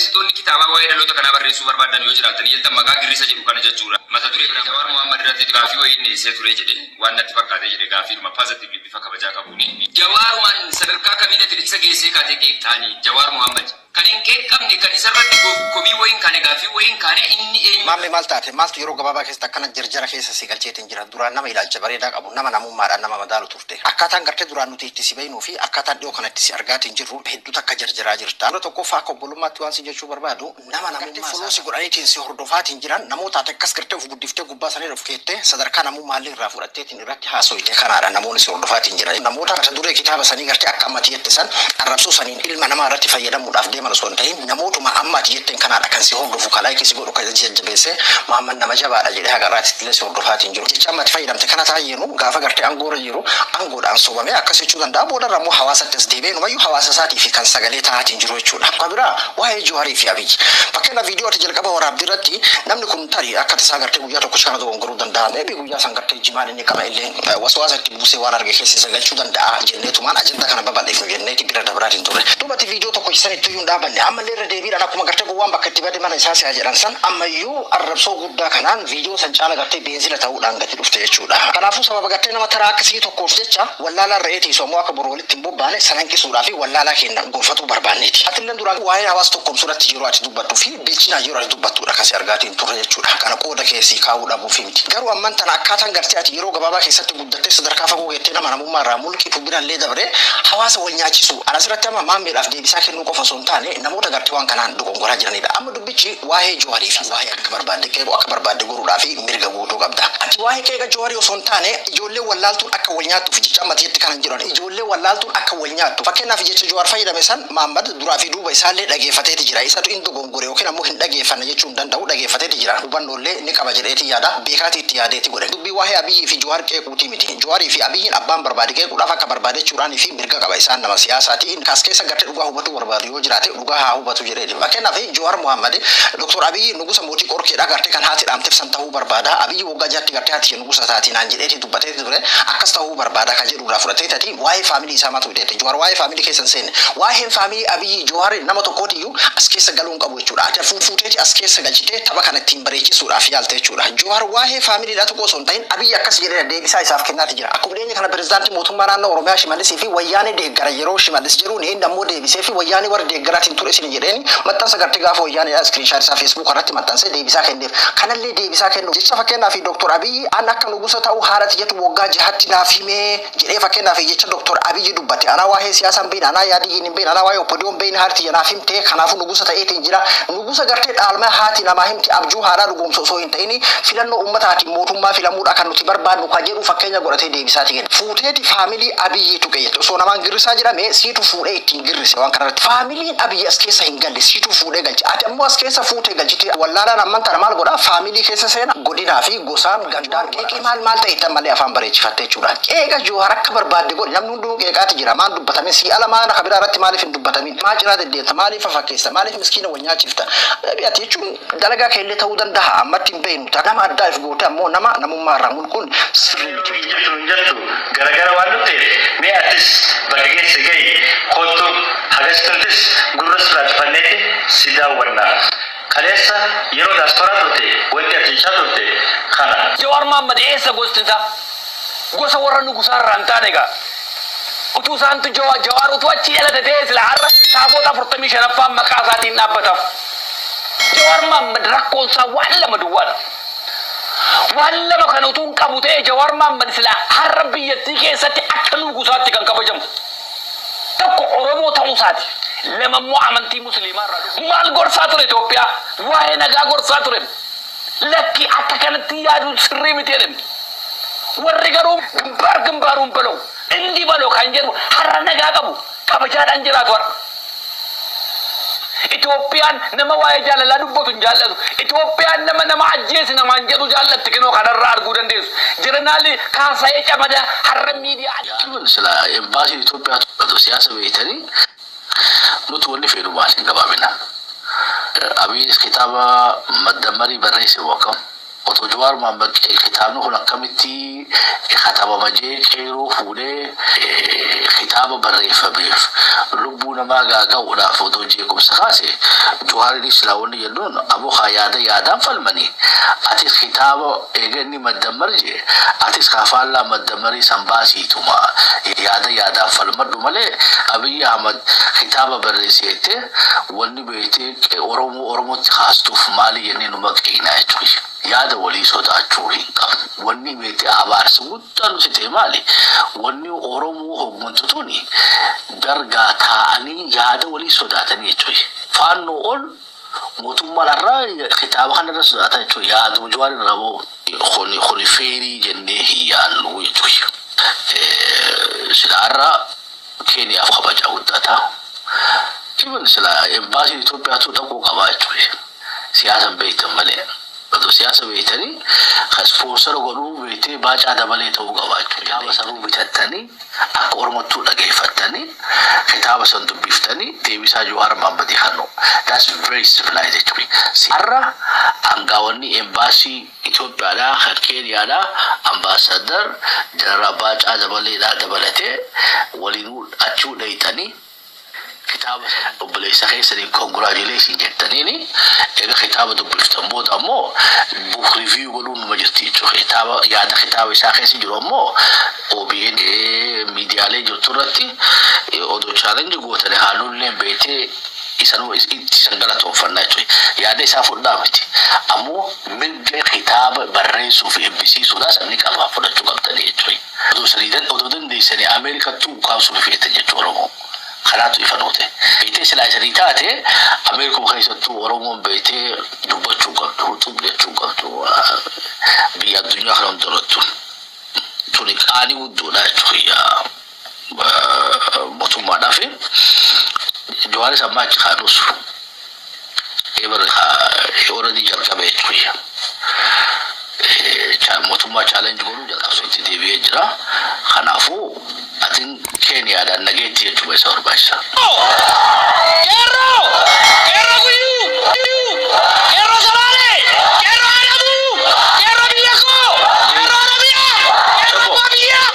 Barreessitoonni kitaabaa waa'ee dhaloota kanaa barreessuu barbaadan yoo jiraatan jettan maqaa girrisa jedhu kana jechuudha. Mata duree biraa Jawaar Mohaammed irratti gaafii wayii dhiyeessee ture jedhe, waan natti fakkaatee jedhe, gaafiidhuma positively bifa kabajaa qabuuni. Jawaarumaan sadarkaa kamiidhatti isa geessee kaatee qeeqxaanii? Jawaar Mohaammed kan hin qeeqqamne, kan isarratti komii wayiin kaane, gaafii wayiin kaane, inni eenyu? Maammee, maal taate? Maaltu yeroo gabaabaa keessatti akkana jarjara keessa si galcheetiin jira? Duraan nama ilaalcha bareedaa qabu, nama namummaadhaan nama madaalu turte. Akkaataan gartee duraan nuti itti si beeknuu fi akkaataan dhiyoo kanatti si argaatiin jirru hedduu takka jarjaraa jirta. Dura tokkoffaa, akka obbolummaatti waan si jechuu barbaadu, nama namummaa follow si godhaniitiin si hordofaatiin jiran, namoota ati akkas gartee of guddiftee gubbaa sanii of keettee sadarkaa namummaallee irraa fudhatteetiin irratti haasoyte kanaadha namoonni si hordofaatiin jiran. Namoota mata duree kitaaba sanii gartee akka ammati jette san arrabsoo saniin ilma namaa irratti fayyadamuudhaaf deeman osoo hin ta'in, namootuma amma ati jetteen kanaadha kan si hordofu, kan like si godhu, kan si jajjabeessee "Muhammad nama jabaadha" jedhee haga irraatti illee si hordofaatiin jiru. Jecha amma ati fayyadamte kana taa'eenu gaafa gartee aangoorra jiru aangoodhaan sobamee akkas jechuu danda'a. Boodarra immoo hawaasatti as deebi'ee numayyuu hawaasa isaatii fi kan sagalee ta'aatiin jiru jechuudha. Akka biraa waa'ee Jawaarii fi Abiyyi. Fakkeenyaaf, viidiyoo ati jalqaba waraabdii irratti namni kun tarii akka tasaa gartee guyyaa tokko kana dogongoruu danda'a. Maybe guyyaa san gartee jimaan inni qaba illee waswaasa itti buusee waan arge keessa isa galchuu danda'a jenneetumaan ajandaa kana babal'ifnu jenneeti bira dabraatiin turre. Duuba ati viidiyoo tokko san itti iyyuu hin dhaabanne. Ammallee irra deebiidhaan akkuma gartee gowwaan bakka itti bade mana isaa si'a jedhan san, ammayyuu arrabsoo guddaa kanaan viidiyoo san caala gartee beenzila ta'uudhaan gadi dhufte jechuudha. Kanaafuu sababa gartee nama taraa akkasii tokkoof jecha wallaalaa irra eetiisu ammoo akka boru walitti hin bobbaane san hanqisuudhaa fi wallaalaa keenya gorfatuu barbaanneeti. Atillee duraan waa'ee hawaasa tokkoomsuu irratti yeroo ati dubbattuu fi bilchinaa yeroo ati dubbattuudha kasi argaatiin turre jechuudha. Kana qooda keessii kaa'uu dhabuuf miti. Garuu amman tana akkaataan gartee ati yeroo gabaabaa keessatti guddattee sadarkaa fagoo geettee nama namummaa irraa mulqitu birallee dabree hawaasa wal nyaachisu. Ana asirratti amma maammeedhaaf deebisaa kennuu qofa osoo hin taane, namoota gartee waan kanaan dogongoraa jiranidha. Amma dubbichi waa'ee Jawaarii fi waa'ee akka barbaadde qeequu, akka barbaadde goruudhaa fi mirga guutuu qabda. Ati waa'ee qeeqa Jawaarii osoo hin taane, ijoollee wallaaltuun akka wal nyaattuuf jecha amma jetti kanan jedhan, ijoollee wallaaltuun akka wal nyaattu. Fakkeenyaaf, jecha Jawaar fayyadame san Maammad duraa fi duuba isaallee dhageeffateeti jira. Isatu hin dogongore yookiin ammoo hin dhageeffanne jechuu hin danda'u, dhageeffateeti jira. Hubannoollee ni qaba jedheeti yaada. Beekaatii itti yaadeeti godhe. Dubbii waa'ee Abiyyii fi Jawaar qeequutii miti. Jawaarii fi Abiyyiin abbaan barbaade qeequudhaaf akka barbaade jechuudhaanii fi mirga qaba, isaan nama siyaasaati. Kaas keessa gartee dhugaa hubachuu barbaadu yoo jiraate dhugaa haa hubatu jedheeti. Fakkeenyaaf, Jawaar Muhammad Dr. Abiyyi nugusa mootii qorkeedha gartee kan haati dhaamteef san ta'uu barbaada. Abiyyi waggaa 6tti gartee haati nugusa taatii naan jedheeti dubbateeti ture. Akkas ta'uu barbaada ka jedhu irraa fudhatee tati waa'ee family isaa matu hidheete. Jawaar waa'ee family keessa hin seenne. Waa'een family Abiyyi Jawaar nama tokkootiyyuu as keessa galuu hin qabu jechuudha. Ati fuuteeti as keessa galchitee tapha kana ittiin bareechisuudhaaf yaalte jechuudha. Jawaar waa'ee familydhaa tokko osoo hin ta'in, Abiyyi akkas jedhee deebisaa isaaf kennaati jira. Akkuma dhiyeenya kana pirezidaantii mootummaa naannoo Oromiyaa Shimallisii fi wayyaanee deeggara yeroo Shimallis jedhuun, inni ammoo deebisee fi wayyaanee warra deeggaraatiin ture isin jedheen maxxansa gartee gaafa wayyaaneedha screenshot isaa Facebook irratti maxxansee deebisaa kenneef. Kanallee deebisaa kennu jecha fakkeenyaaf Dr. Abiyyi an akka nugusa ta'uu haadhati jettu waggaa 6tti naaf himee jedhee, fakkeenyaaf jecha Dr. Abiyyi dubbate, anaa waa'ee siyaasaa hin beekne, anaa yaadiyyiin hin beekne, anaa waa'ee OPDO hin beekne, haadhati naaf himte, kanaafuu nugusa ta'eetiin jira. Nugusa gartee dhaalmaa haati namaa himti abjuu haadhaa dhugoomsu osoo hin ta'in, filannoo uummataatiin mootummaa filamuudha kan nuti barbaadnu kan jedhu fakkeenya godhatee deebisaati kenna. Fuuteeti family Abiyyi tuqe jette. Osoo namaan girrisaa jedhame siitu fuudhee ittiin girrise waan kanarratti. Familyn Abiyyi as keessa hin galle, siitu fuudhee galche. Ati ammoo as keessa fuutee galchite. Wallaalaan amman tana maal godhaa? Family keessa seena, godinaa fi gosaan gandaan qeeqii maal maal ta'e ittan malee afaan bareechifatte jechuudha. Qeeqa Joohar akka barbaadde godhi, namni hundinuu qeeqaati jira. Maal dubbatamin si ala maana kabiraa irratti maaliif hin dubbatamin? Maa cinaa deddeemta? Maaliif fafakkeessa? Maaliif miskiina wal nyaachifta? Ati jechuun dalagaa keellee ta'uu danda'a, ammatti hin beeknu. Nama addaa if goote ammoo nama namummaa irraa mulquun sirrii miti. Hin jirtu, hin jirtu garagara waan dhufteef, mee atis bakka geesse gahi kottu, hagas turtis gurra sirraa cufanneeti si daawwanna. Kaleessa yeroo daasporaa turte wanti ati jechaa turte kana. Jawaar Mohaammed eessa gosti isaa? Gosa warra nugusaa irraa hin taane egaa. Utuu isaantu Jawaar utuu achii dhalate ta'ee sila har'a taaboota 45ffaan maqaa isaatiin dhaabbataaf. Jawaar Mohaammed rakkoon isaa waan lama duwwaadha. Waan lama kana utuu hin qabu ta'e, Jawaar Mohaammed sila har'a biyyattii keessatti akka nugusaatti kan kabajamu. Tokko Oromoo ta'uu isaati. Lama immoo amantii Musliimaa irraa dhufu. Maal gorsaa ture Itoophiyaa? Waa'ee nagaa gorsaa ture. Lakki, akka kanatti yaaduun sirrii miti jedhame. Warri garuu ግንባር ግንባሩን በለው እንዲህ በለው kan jedhu har'a nagaa qabu, kabajaadhaan jiraatu har'a. Itoophiyaan nama waa'ee jaalalaa dubbatu hin jaallatu. Itoophiyaan nama nama ajjeesi namaan jedhu jaallatti, kinoo kanarraa arguu dandeessu. Jeneraalli Kaasaayee Camadaa har'a miidiyaa Jechuun sila embaasiin Itoophiyaa siyaasa beektanii nuti wanni feenu maali gabaabina. Abiyyiis kitaaba maddammarii barreesse akkam Otoo Jawaar Mohaammed kitaabni kun akkamitti katabama jee qeeroo fuudhee kitaaba barreeffameef lubbuu namaa gaaga'uudhaaf otoo jeequmsa kaase, Jawaarinis silaa wanni jennuun aboo kaa yaada yaadaan falmanii, atis kitaaba eega inni maddammar jee atis kaa faallaa maddammarii san baasiituma yaada yaadaan falmadhu malee, Abiyyi Ahmad kitaaba barreesse jettee wanni beektee Oromoo Oromootti kaastuuf maali jennee numa qeynaa jechuudha. Yaada walii sodaachuu hin qabnu. Wanni beektee abaarsa guddaa nuti ta'e maali? Wanni Oromoo hooggantu tuni dargaa taa'anii yaada walii sodaatanii jechuudha. Faannoo ol mootummaan har'aa kitaaba kanarra sodaata jechuudha. Yaaduma Jawaar irraa bahu. Kuni fair jennee hin yaannu jechuudha. Sila har'a Keeniyaaf kabajaa guddaa ta'a. Even sila embaasiin Itoophiyaatu dhaquu qabaa jechuudha. Siyaasa beektan malee. Otoo siyaasa beektanii kan sponsor godhuu beektee Baacaa Dabalee ta'uu qaba jechuudha. Kitaaba sanuu bitattanii, akka Oromottuu dhageeffattanii, kitaaba san dubbiftanii deebisaa Jawaar Mohammadii kannu. That's very civilized jechuudha. Har'a aangaawonni embaasii Itoophiyaadhaa kan Keeniyaadhaa ambaasadar Jeneraal Baacaa Dabaleedhaa dabalatee waliinuu achuu dhayxanii kitaaba san obboleessa keessanii congratulation jettaniini, eega kitaaba dubbiftan booda ammoo book review godhuun numa jirti jechuudha. Kitaaba yaada kitaaba isaa keessa jiru ammoo OBN miidiyaalee jirtu irratti odoo challenge gootanii haalulleen beektee isanuu itti isan galatoonfannaa jechuudha. Yaada isaa fudhaa miti. Ammoo mirga kitaaba barreessuu fi eebbisiisuudhaa san ni qaba, fudhachuu qabdanii jechuudha. Odoo sanii odoo dandeessanii Ameerikattuu ukkaamsuu ni feetan jechuudha Oromoo. Kanaatu ifa nuute. Beektee silaa isanii taate Ameerikuma keessattuu Oromoon beektee dubbachuu qabdu, huxuub jechuu qabdu biyya addunyaa kana hundarrattu. Tuni qaanii guddoodha jechuudha mootummaadhaaf. Jawaaris ammaa achi kaanus ebar already jalqabe jechuudha. Mootummaa challenge godhuu jalqabeetti deebi'ee jira. Kanaafuu atin Keeniyaadhaan nageetti jechuudha isa barbaachisa.